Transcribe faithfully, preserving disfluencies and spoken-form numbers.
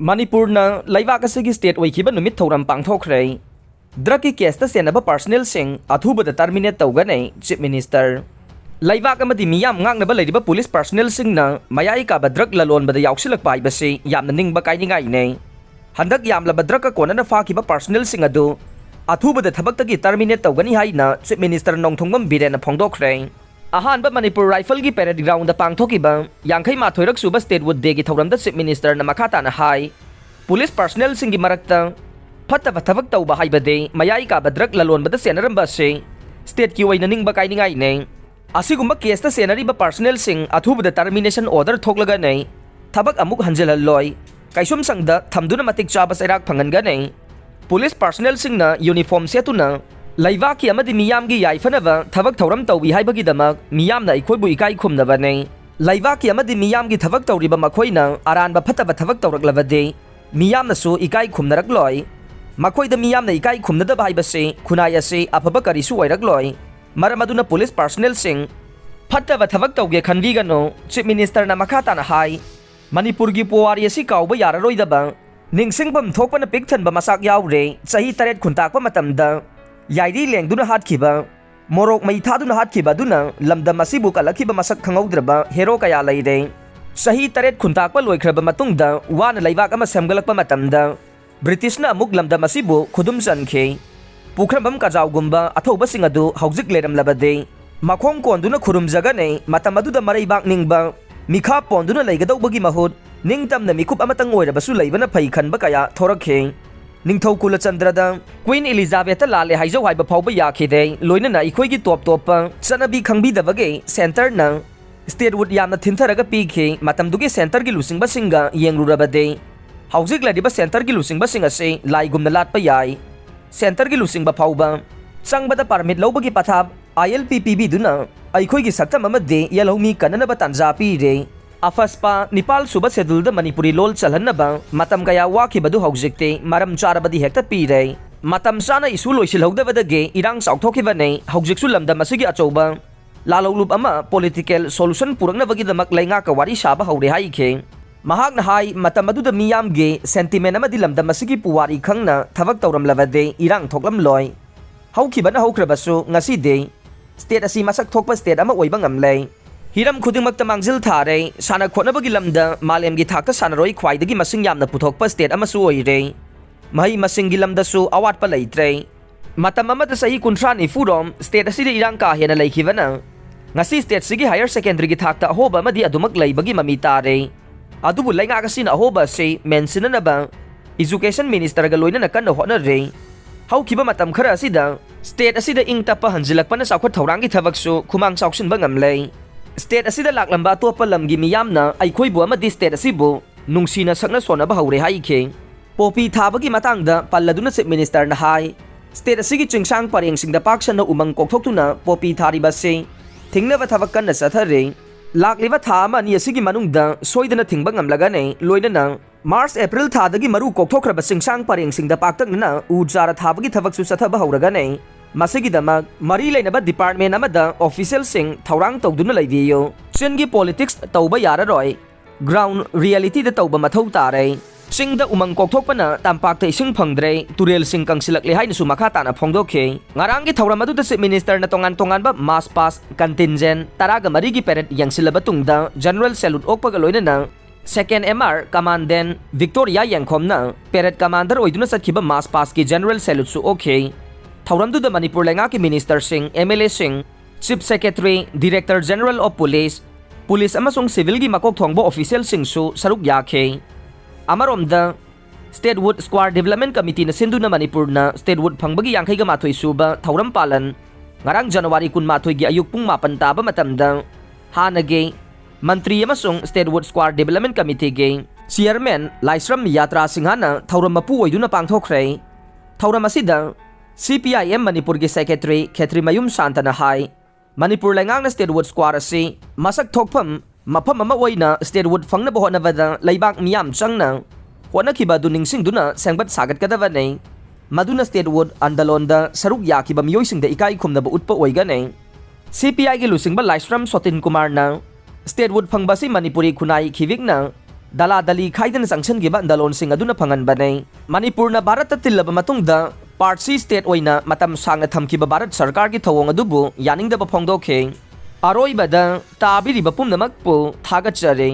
ꯃꯅꯤꯄꯨꯔꯅ ꯂꯩꯕꯥꯛ ꯑꯁꯤꯒꯤ state ꯑꯣꯏꯈꯤꯕ ꯅꯨꯃꯤꯠ ꯊꯧꯔꯝ ꯄꯥꯡꯊꯣꯛꯈ꯭ꯔꯦ꯫ Drugꯀꯤ caseꯇ ꯆꯦꯟꯅꯕ personalꯁꯤꯡ ꯑꯊꯨꯕꯗ terminate ꯇꯧꯒꯅꯤ, Chief Minister꯫ ꯂꯩꯕꯥꯛ ꯑꯃꯗꯤ ꯃꯤꯌꯥꯝ ꯉꯥꯛꯅꯕ ꯂꯩꯔꯤꯕ police personnelꯁꯤꯡꯅ ꯃꯌꯥꯏ ꯀꯥꯕ drug ꯂꯂꯣꯟꯕꯗ ꯌꯥꯎꯁꯤꯜꯂꯛꯄ ꯍꯥꯏꯕꯁꯤ ꯌꯥꯝꯅ ꯅꯤꯡꯕ ꯀꯥꯏꯅꯤꯡꯉꯥꯏꯅꯤ꯫ ꯍꯟꯗꯛ ꯌꯥꯝꯂꯕ drugꯀ ꯀꯣꯟꯅꯅ ꯐꯥꯈꯤꯕ personalꯁꯤꯡ ꯑꯗꯨ ꯑꯊꯨꯕꯗ ꯊꯕꯛꯇꯒꯤ terminate ꯇꯧꯒꯅꯤ ꯍꯥꯏꯅ Chief Minister ꯅꯣꯡꯊꯣꯡꯕꯝ ꯕꯤꯔꯦꯟꯅ ꯐꯣꯡꯗꯣꯛꯈ꯭ꯔꯦ꯫ ꯑꯍꯥꯟꯕ ꯃꯅꯤꯄꯨꯔ Rifleꯒꯤ parade groundꯗ ꯄꯥꯡꯊꯣꯛꯈꯤꯕ ꯌꯥꯡꯈꯩ ꯃꯥꯊꯣꯏꯔꯛ ꯁꯨꯕ Statehood Dayꯒꯤ ꯊꯧꯔꯝꯗ Chief Ministerꯅ ꯃꯈꯥ ꯇꯥꯅ ꯍꯥꯏ, police personnelꯁꯤꯡꯒꯤ ꯃꯔꯛꯇ ꯐꯠꯇꯕ ꯊꯕꯛ ꯇꯧꯕ ꯍꯥꯏꯕꯗꯤ ꯃꯌꯥꯏ ꯀꯥꯕ drug ꯂꯂꯣꯟꯕꯗ ꯆꯦꯟꯅꯔꯝꯕ ꯑꯁꯤ stateꯀꯤ ꯑꯣꯏꯅ ꯅꯤꯡꯕ ꯀꯥꯏꯅꯤꯡꯉꯥꯏꯅꯤ꯫ ꯑꯁꯤꯒꯨꯝꯕ caseꯇ ꯆꯦꯟꯅꯔꯤꯕ personalꯁꯤꯡ ꯑꯊꯨꯕꯗ termination order ꯊꯣꯛꯂꯒꯅꯤ ꯊꯕꯛ ꯑꯃꯨꯛ ꯍꯟꯖꯤꯜꯍꯜꯂꯣꯏ꯫ ꯀꯩꯁꯨꯝꯁꯪꯗ ꯊꯝꯗꯨꯅ ꯃꯇꯤꯛ ꯆꯥꯕ ꯆꯩꯔꯥꯛ ꯐꯪꯍꯟꯒꯅꯤ꯫ Police personnelꯁꯤꯡꯅ uniform ꯁꯦꯠꯇꯨꯅ ꯂꯩꯕꯥꯛꯀꯤ ꯑꯃꯗꯤ ꯃꯤꯌꯥꯝꯒꯤ ꯌꯥꯏꯐꯅꯕ ꯊꯕꯛ ꯊꯧꯔꯝ ꯇꯧꯏ ꯍꯥꯏꯕꯒꯤꯗꯃꯛ ꯃꯤꯌꯥꯝꯅ ꯑꯩꯈꯣꯏꯕꯨ ꯏꯀꯥꯏ ꯈꯨꯝꯅꯕꯅꯤ꯫ ꯂꯩꯕꯥꯛꯀꯤ ꯑꯃꯗꯤ ꯃꯤꯌꯥꯝꯒꯤ ꯊꯕꯛ ꯇꯧꯔꯤꯕ ꯃꯈꯣꯏꯅ ꯑꯔꯥꯟꯕ ꯐꯠꯇꯕ ꯊꯕꯛ ꯇꯧꯔꯛꯂꯕꯗꯤ ꯃꯤꯌꯥꯝꯅꯁꯨ ꯏꯀꯥꯏ ꯈꯨꯝꯅꯔꯛꯂꯣꯏ꯫ ꯃꯈꯣꯏꯗ ꯃꯤꯌꯥꯝꯅ ꯏꯀꯥꯏ ꯈꯨꯝꯅꯗꯕ ꯍꯥꯏꯕꯁꯤ ꯈꯨꯟꯅꯥꯏ ꯑꯁꯤ ꯑꯐꯕ ꯀꯔꯤꯁꯨ ꯑꯣꯏꯔꯛꯂꯣꯏ꯫ ꯃꯔꯝ ꯑꯗꯨꯅ police personnelꯁꯤꯡ ꯐꯠꯇꯕ ꯊꯕꯛ ꯇꯧꯒꯦ ꯈꯟꯕꯤꯒꯅꯨ, Chief Ministerꯅ ꯃꯈꯥ ꯇꯥꯅ ꯍꯥꯏ꯫ ꯃꯅꯤꯄꯨꯔꯒꯤ ꯄꯨꯋꯥꯔꯤ ꯑꯁꯤ ꯀꯥꯎꯕ ꯌꯥꯔꯔꯣꯏꯗꯕ ꯅꯤꯡꯁꯤꯡꯐꯝ ꯊꯣꯛꯄꯅ ꯄꯤꯛ ꯊꯟꯕ ꯃꯆꯥꯛ ꯌꯥꯎꯔꯦ꯫ ꯆꯍꯤ ꯇꯔꯦꯠ ꯈꯨꯟꯇꯥꯛꯄ ꯃꯇꯝꯗ ꯌꯥꯏꯔꯤ ꯂꯦꯡꯗꯨꯅ ꯍꯥꯠꯈꯤꯕ, ꯃꯣꯔꯣꯛ ꯃꯩ ꯊꯥꯗꯨꯅ ꯍꯥꯠꯈꯤꯕ ꯑꯗꯨꯅ ꯂꯝꯗꯝ ꯑꯁꯤꯕꯨ ꯀꯜꯂꯛꯈꯤꯕ ꯃꯁꯛ ꯈꯪꯍꯧꯗ꯭ꯔꯕ hero ꯀꯌꯥ ꯂꯩꯔꯦ꯫ ꯆꯍꯤ ꯇꯔꯦꯠ ꯈꯨꯟꯇꯥꯛꯄ ꯂꯣꯏꯈ꯭ꯔꯕ ꯃꯇꯨꯡꯗ ꯋꯥꯅ ꯂꯩꯕꯥꯛ ꯑꯃ ꯁꯦꯝꯒꯠꯂꯛꯄ ꯃꯇꯝꯗ Britishꯅ ꯑꯃꯨꯛ ꯂꯝꯗꯝ ꯑꯁꯤꯕꯨ ꯈꯨꯗꯨꯝ ꯆꯟꯈꯤ꯫ ꯄꯨꯈ꯭ꯔꯝꯕꯝ ꯀꯖꯥꯎꯒꯨꯝꯕ ꯑꯊꯧꯕꯁꯤꯡ ꯑꯗꯨ ꯍꯧꯖꯤꯛ ꯂꯩꯔꯝꯂꯕꯗꯤ ꯃꯈꯣꯡ ꯀꯣꯟꯗꯨꯅ ꯈꯨꯔꯨꯝꯖꯒꯅꯤ꯫ ꯃꯇꯝ ꯑꯗꯨꯗ ꯃꯔꯩꯕꯥꯛ ꯅꯤꯡꯕ, ꯃꯤꯈꯥ ꯄꯣꯟꯗꯨꯅ ꯂꯩꯒꯗꯧꯕꯒꯤ ꯃꯍꯨꯠ ꯅꯤꯡꯇꯝꯅ ꯃꯤꯀꯨꯞ ꯑꯃꯇꯪ ꯑꯣꯏꯔꯕꯁꯨ ꯂꯩꯕꯅ ꯐꯩ ꯈꯟꯕ ꯀꯌꯥ ꯊꯣꯔꯛꯈꯤ꯫ ꯅꯤꯡꯊꯧ ꯀꯨꯂꯆꯟꯗ꯭ꯔꯗ Queen Elizabethꯇ ꯂꯥꯜꯂꯦ ꯍꯥꯏꯖꯧ ꯍꯥꯏꯕ ꯐꯥꯎꯕ ꯌꯥꯈꯤꯗꯦ꯫ ꯂꯣꯏꯅꯅ ꯑꯩꯈꯣꯏꯒꯤ ꯇꯣꯞ ꯇꯣꯞꯄ ꯆꯠꯅꯕꯤ ꯈꯪꯕꯤꯗꯕꯒꯤ centreꯅ Statehood ꯌꯥꯝꯅ ꯊꯤꯟꯊꯔꯒ ꯄꯤꯈꯤ꯫ ꯃꯇꯝꯗꯨꯒꯤ centreꯒꯤ ꯂꯨꯆꯤꯡꯕꯁꯤꯡꯒ ꯌꯦꯡꯂꯨꯔꯕꯗꯤ ꯍꯧꯖꯤꯛ ꯂꯩꯔꯤꯕ centreꯒꯤ ꯂꯨꯆꯤꯡꯕꯁꯤꯡ ꯑꯁꯤ ꯂꯥꯏꯒꯨꯝꯅ ꯂꯥꯠꯄ ꯌꯥꯏ꯫ Centreꯒꯤ ꯂꯨꯆꯤꯡꯕ ꯐꯥꯎꯕ ꯆꯪꯕꯗ permit ꯂꯧꯕꯒꯤ ꯄꯊꯥꯞ ILP ꯄꯤꯕꯤꯗꯨꯅ ꯑꯩꯈꯣꯏꯒꯤ ꯁꯛꯇꯝ ꯑꯃꯗꯤ ꯌꯦꯜꯍꯧꯃꯤ ꯀꯟꯅꯅꯕ ꯇꯥꯟꯖꯥ ꯄꯤꯔꯦ꯫ ꯑꯐꯁꯄꯥ ꯅꯤꯄꯥꯜ ꯁꯨꯕ scheduleꯗ ꯃꯅꯤꯄꯨꯔꯤ ꯂꯣꯜ ꯆꯜꯍꯟꯅꯕ ꯃꯇꯝ ꯀꯌꯥ ꯋꯥꯈꯤꯕꯗꯨ ꯍꯧꯖꯤꯛꯇꯤ ꯃꯔꯝ ꯆꯥꯔꯕꯗꯤ ꯍꯦꯛꯇ ꯄꯤꯔꯦ꯫ ꯃꯇꯝ ꯆꯥꯅ issue ꯂꯣꯏꯁꯤꯜꯍꯧꯗꯕꯗꯒꯤ ꯏꯔꯥꯡ ꯆꯥꯎꯊꯣꯛꯈꯤꯕꯅꯤ꯫ ꯍꯧꯖꯤꯛꯁꯨ ꯂꯝꯗꯝ ꯑꯁꯤꯒꯤ ꯑꯆꯧꯕ ꯂꯥꯂꯧꯂꯨꯞ ꯑꯃ political solution ꯄꯨꯔꯛꯅꯕꯒꯤꯗꯃꯛ ꯂꯩꯉꯥꯛꯀ ꯋꯥꯔꯤ ꯁꯥꯕ ꯍꯧꯔꯦ ꯍꯥꯏꯈꯤ꯫ ꯃꯍꯥꯛꯅ ꯍꯥꯏ, ꯃꯇꯝ ꯑꯗꯨꯗ ꯃꯤꯌꯥꯝꯒꯤ sentiment ꯑꯃꯗꯤ ꯂꯝꯗꯝ ꯑꯁꯤꯒꯤ ꯄꯨꯋꯥꯔꯤ ꯈꯪꯅ ꯊꯕꯛ ꯇꯧꯔꯝꯂꯕꯗꯤ ꯏꯔꯥꯡ ꯊꯣꯛꯂꯝꯂꯣꯏ꯫ ꯍꯧꯈꯤꯕꯅ ꯍꯧꯈ꯭ꯔꯕꯁꯨ, ꯉꯁꯤꯗꯤ state ꯑꯁꯤ ꯃꯁꯛ ꯊꯣꯛꯄ state ꯑꯃ ꯑꯣꯏꯕ ꯉꯝꯂꯦ꯫ ꯍꯤꯔꯝ ꯈꯨꯗꯤꯡꯃꯛꯇ ꯃꯥꯡꯖꯤꯜ ꯊꯥꯔꯦ꯫ ꯁꯥꯟꯅ ꯈꯣꯠꯅꯕꯒꯤ ꯂꯝꯗ ꯃꯥꯂꯦꯝꯒꯤ ꯊꯥꯛꯇ ꯁꯥꯟꯅꯔꯣꯏ ꯈ꯭ꯋꯥꯏꯗꯒꯤ ꯃꯁꯤꯡ ꯌꯥꯝꯅ ꯄꯨꯊꯣꯛꯄ state ꯑꯃꯁꯨ ꯑꯣꯏꯔꯦ꯫ ꯃꯍꯩ ꯃꯁꯤꯡꯒꯤ ꯂꯝꯗꯁꯨ ꯑꯋꯥꯠꯄ ꯂꯩꯇ꯭ꯔꯦ꯫ ꯃꯇꯝ ꯑꯃꯗ ꯆꯍꯤ ꯀꯨꯟꯊ꯭ꯔꯥ ꯅꯤꯐꯨ ꯔꯣꯝ state ꯑꯁꯤꯗ ꯏꯔꯥꯡ ꯀꯥ ꯍꯦꯟꯅ ꯂꯩꯈꯤꯕꯅ ꯉꯁꯤ state ꯁꯤꯒꯤ higher secondary ꯒꯤ ꯊꯥꯛꯇ ꯑꯍꯣꯕ ꯑꯃꯗꯤ ꯑꯗꯨꯃꯛ ꯂꯩꯕꯒꯤ ꯃꯃꯤ ꯇꯥꯔꯦ꯫ ꯑꯗꯨꯕꯨ ꯂꯩꯉꯥꯛ ꯑꯁꯤꯅ ꯑꯍꯣꯕ ꯑꯁꯤ ꯃꯦꯟꯁꯤꯟꯅꯅꯕ education minister ꯒ ꯂꯣꯏꯅꯅ ꯀꯟꯅ ꯍꯣꯠꯅꯔꯤ꯫ ꯍꯧꯈꯤꯕ ꯃꯇꯝ ꯈꯔ ꯑꯁꯤꯗ state ꯑꯁꯤꯗ ꯏꯪ ꯇꯞꯄ ꯍꯟꯖꯤꯜꯂꯛꯄꯅ ꯆꯥꯎꯈꯠ ꯊꯧꯔꯥꯡꯒꯤ ꯊꯕꯛꯁꯨ ꯈꯨꯃꯥꯡ ꯆꯥꯎꯁꯤꯟꯕ ꯉꯝꯂꯦ꯫ State ꯑꯁꯤꯗ ꯂꯥꯛꯂꯝꯕ ꯑꯇꯣꯞꯄ ꯂꯝꯒꯤ ꯃꯤꯌꯥꯝꯅ ꯑꯩꯈꯣꯏꯕꯨ ꯑꯃꯗꯤ state ꯑꯁꯤꯕꯨ ꯅꯨꯡꯁꯤꯅ ꯁꯛꯅ ꯁꯣꯟꯅꯕ ꯍꯧꯔꯦ ꯍꯥꯏꯈꯤ꯫ ꯄꯣꯄꯤ ꯊꯥꯕꯒꯤ ꯃꯇꯥꯡꯗ ꯄꯜꯂꯗꯨꯅ Chief Minister ꯅ ꯍꯥꯏ, state ꯑꯁꯤꯒꯤ ꯆꯤꯡꯁꯥꯡ ꯄꯔꯦꯡꯁꯤꯡꯗ ꯄꯥꯛ ꯁꯟꯅ ꯎꯃꯪ ꯀꯣꯛꯊꯣꯛꯇꯨꯅ ꯄꯣꯄꯤ ꯊꯥꯔꯤꯕ ꯑꯁꯤ ꯊꯤꯡꯅꯕ ꯊꯕꯛ ꯀꯟꯅ ꯆꯠꯊꯔꯤ꯫ ꯂꯥꯛꯂꯤꯕ ꯊꯥ ꯑꯃ ꯑꯅꯤ ꯑꯁꯤꯒꯤ ꯃꯅꯨꯡꯗ ꯁꯣꯏꯗꯅ ꯊꯤꯡꯕ ꯉꯝꯂꯒꯅꯤ꯫ ꯂꯣꯏꯅꯅ March April ꯊꯥꯗꯒꯤ ꯃꯔꯨ ꯀꯣꯛꯊꯣꯛꯈ꯭ꯔꯕ ꯆꯤꯡꯁꯥꯡ ꯄꯔꯦꯡꯁꯤꯡꯗ ꯄꯥꯛꯇꯛꯅꯅ ꯎ ꯆꯥꯔ ꯊꯥꯕꯒꯤ ꯊꯕꯛꯁꯨ ꯆꯠꯊꯕ ꯍꯧꯔꯒꯅꯤ꯫ ꯃꯁꯤꯒꯤꯗꯃꯛ ꯃꯔꯤ ꯂꯩꯅꯕ department ꯑꯃꯗ official ꯁꯤꯡ ꯊꯧꯔꯥꯡ ꯇꯧꯗꯨꯅ ꯂꯩꯕꯤꯌꯨ꯫ ꯆꯤꯟꯒꯤ politics ꯇꯧꯕ ꯌꯥꯔꯔꯣꯏ꯫ Ground reality ꯗ ꯇꯧꯕ ꯃꯊꯧ ꯇꯥꯔꯦ꯫ ꯆꯤꯡꯗ ꯎꯃꯪ ꯀꯣꯛꯊꯣꯛꯄꯅ ꯇꯝꯄꯥꯛꯇ ꯏꯁꯤꯡ ꯐꯪꯗ꯭ꯔꯦ, ꯇꯨꯔꯦꯜꯁꯤꯡ ꯀꯪꯁꯤꯜꯂꯛꯂꯦ ꯍꯥꯏꯅꯁꯨ ꯃꯈꯥ ꯇꯥꯅ ꯐꯣꯡꯗꯣꯛꯈꯤ꯫ ꯉꯔꯥꯡꯒꯤ ꯊꯧꯔꯝ ꯑꯗꯨꯗ Chief Minister ꯅ ꯇꯣꯉꯥꯟ ꯇꯣꯉꯥꯟꯕ march past contingent ꯇꯔꯥꯒ ꯃꯔꯤꯒꯤ parade ꯌꯦꯡꯁꯤꯜꯂꯕ ꯇꯨꯡꯗ general salute ꯑꯣꯛꯄꯒ ꯂꯣꯏꯅꯅ second M R Commandant Victoria ꯌꯦꯡꯈꯣꯝꯅ parade commander ꯑꯣꯏꯗꯨꯅ ꯆꯠꯈꯤꯕ march past ꯀꯤ general salute ꯁꯨ ꯑꯣꯛꯈꯤ꯫ ꯊꯧꯔꯝꯗꯨꯗ ꯃꯅꯤꯄꯨꯔ ꯂꯩꯉꯥꯛꯀꯤ minister ꯁꯤꯡ, M L A ꯁꯤꯡ, Chief Secretary, Director General of Police, Police ꯑꯃꯁꯨꯡ civil ꯒꯤ ꯃꯀꯣꯛ ꯊꯣꯡꯕ official ꯁꯤꯡꯁꯨ ꯁꯔꯨꯛ ꯌꯥꯈꯤ꯫ ꯑꯃꯔꯣꯝꯗ, Statehood Square Development Committee ꯅ ꯁꯤꯟꯗꯨꯅ ꯃꯅꯤꯄꯨꯔꯅ statehood ꯐꯪꯕꯒꯤ ꯌꯥꯡꯈꯩꯒ ꯃꯥꯊꯣꯏ ꯁꯨꯕ ꯊꯧꯔꯝ ꯄꯥꯂꯟ ꯉꯔꯥꯡ January ꯀꯨꯟꯃꯥꯊꯣꯏꯒꯤ ꯑꯌꯨꯛ ꯄꯨꯡ ꯃꯥꯄꯟ ꯇꯥꯕ ꯃꯇꯝꯗ ꯍꯥꯟꯅꯒꯤ ꯃꯟꯇ꯭ꯔꯤ ꯑꯃꯁꯨꯡ Statehood Square Development Committee ꯒꯤ Chairman ꯂꯥꯏꯁ꯭ꯔꯝ ꯌꯥꯇ꯭ꯔꯥ ꯁꯤꯡꯍꯅ ꯊꯧꯔꯝ ꯃꯄꯨ ꯑꯣꯏꯗꯨꯅ ꯄꯥꯡꯊꯣꯛꯈ꯭ꯔꯦ꯫ ꯊꯧꯔꯝ ꯑꯁꯤꯗ C P I M ꯃꯅꯤꯄꯨꯔꯒꯤ Secretary ꯈꯦꯇ꯭ꯔꯤꯃꯌꯨꯝ ꯁꯥꯟꯇꯅ ꯍꯥꯏ, ꯃꯅꯤꯄꯨꯔ ꯂꯩꯉꯥꯛꯅ Statehood Square ꯑꯁꯤ ꯃꯁꯛ ꯊꯣꯛꯐꯝ ꯃꯐꯝ ꯑꯃ ꯑꯣꯏꯅ statehood ꯐꯪꯅꯕ ꯍꯣꯠꯅꯕꯗ ꯂꯩꯕꯥꯛ ꯃꯤꯌꯥꯝ ꯆꯪꯅ ꯍꯣꯠꯅꯈꯤꯕ ꯑꯗꯨ ꯅꯤꯡꯁꯤꯡꯗꯨꯅ ꯁꯦꯝꯒꯠ ꯁꯥꯒꯠꯀꯗꯕꯅꯤ꯫ ꯃꯗꯨꯅ statehood ꯑꯟꯗꯂꯣꯟꯗ ꯁꯔꯨꯛ ꯌꯥꯈꯤꯕ ꯃꯤꯑꯣꯏꯁꯤꯡꯗ ꯏꯀꯥꯏ ꯈꯨꯝꯅꯕ ꯎꯠꯄ ꯑꯣꯏꯒꯅꯤ꯫ C P I ꯒꯤ ꯂꯨꯆꯤꯡꯕ ꯂꯥꯏꯁ꯭ꯔꯝ ꯁꯣꯇꯤꯟ ꯀꯨꯃꯥꯔꯅ statehood ꯐꯪꯕ ꯑꯁꯤ ꯃꯅꯤꯄꯨꯔꯤ ꯈꯨꯟꯅꯥꯏ ꯈꯤꯕꯤꯛꯅ ꯗꯂꯥꯗꯂꯤ ꯈꯥꯏꯗꯅ ꯆꯪꯁꯤꯟꯈꯤꯕ ꯗꯂꯣꯟꯁꯤꯡ ꯑꯗꯨꯅ ꯐꯪꯍꯟꯕꯅꯤ꯫ ꯃꯅꯤꯄꯨꯔꯅ ꯚꯥꯔꯠꯇ ꯇꯤꯜꯂꯕ ꯃꯇꯨꯡꯗ ꯄꯥꯔꯁꯤ ꯁ꯭ꯇꯦꯠ ꯑꯣꯏꯅ ꯃꯇꯝ ꯁꯥꯡꯅ ꯊꯝꯈꯤꯕ ꯚꯥꯔꯠ ꯁꯔꯀꯥꯔꯒꯤ ꯊꯧꯑꯣꯡ ꯑꯗꯨꯕꯨ ꯌꯥꯅꯤꯡꯗꯕ ꯐꯣꯡꯗꯣꯛꯈꯤ꯫ ꯑꯔꯣꯏꯕꯗ ꯇꯥꯕꯤꯔꯤꯕ ꯄꯨꯝꯅꯃꯛꯄꯨ ꯊꯥꯒꯠꯆꯔꯤ꯫